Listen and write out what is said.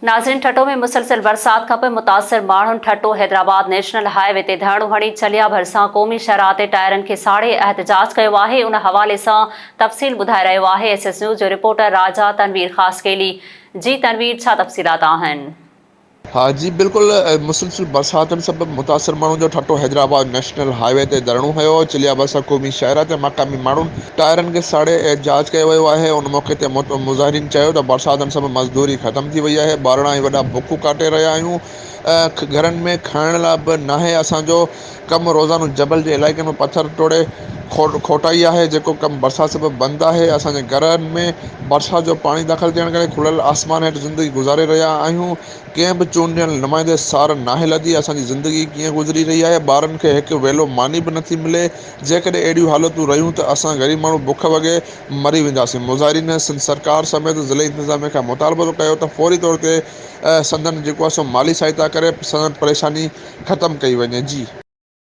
ناظرين ٺٽو ۾ مسلسل برسات کانپوء متاثر ماڻهن Thatta Hyderabad national high V تي ڌرڻو هڻي چليا ڀرسان قومي شاهراهه تي ٽائرن کي ساڙي احتجاج ڪيو آهي ان حوالي سان تفصيل ٻڌائي رهيو آهي ايس ايس نيوز جو رپورٽر راجا تنوير خاصخيلي جي تنوير ڇا تفصيلات آهن. ها جي بلڪل مسلسل برساتن سبب متاثر ماڻهن جو Thatta Hyderabad national high V تي ڌرڻو هنيو چليا ڀرسان قومي شاهراهه تي مقامي ماڻهن ٽائرن کي ساڙي احتجاج ڪيو ويو آهي ان موقعي تي مظاهرين چيو ته برساتن سبب مزدوري ختم ٿي وئي آهي ٻارڙا ۽ وڏا بکون ڪاٽي رهيا آهيون گهرن ۾ کائڻ لاء به ناهي اسان جو ڪم روزانو جبل جي علائقن ۾ پٿر ٽوڙي کوٽائي آهي جيڪو ڪم برسات سبب بند آهي اسان جي گهرن ۾ برسات جو پاڻي داخل ٿيڻ ڪري کليل آسمان هيٺ زندگي گذاري رهيا آهيون ڪنهن به چونڊيل نمائندي سار ناهي لڌي اسان جي زندگي ڪيئن گذري رهي آهي ٻارن کي هڪ ويلو ماني به نٿي ملي جيڪڏهن اهڙيون حالتون رهيون ته اسان غريب ماڻهو بک وڳي مري وينداسين مظاهرين سنڌ سرڪار سميت ضلعي انتظاميه کان مطالبو ڪيو ته فوري طور تي سندن جيڪو آهي سو مالي سهائتا ڪري سندن پريشاني ختم ڪئي وڃي جي.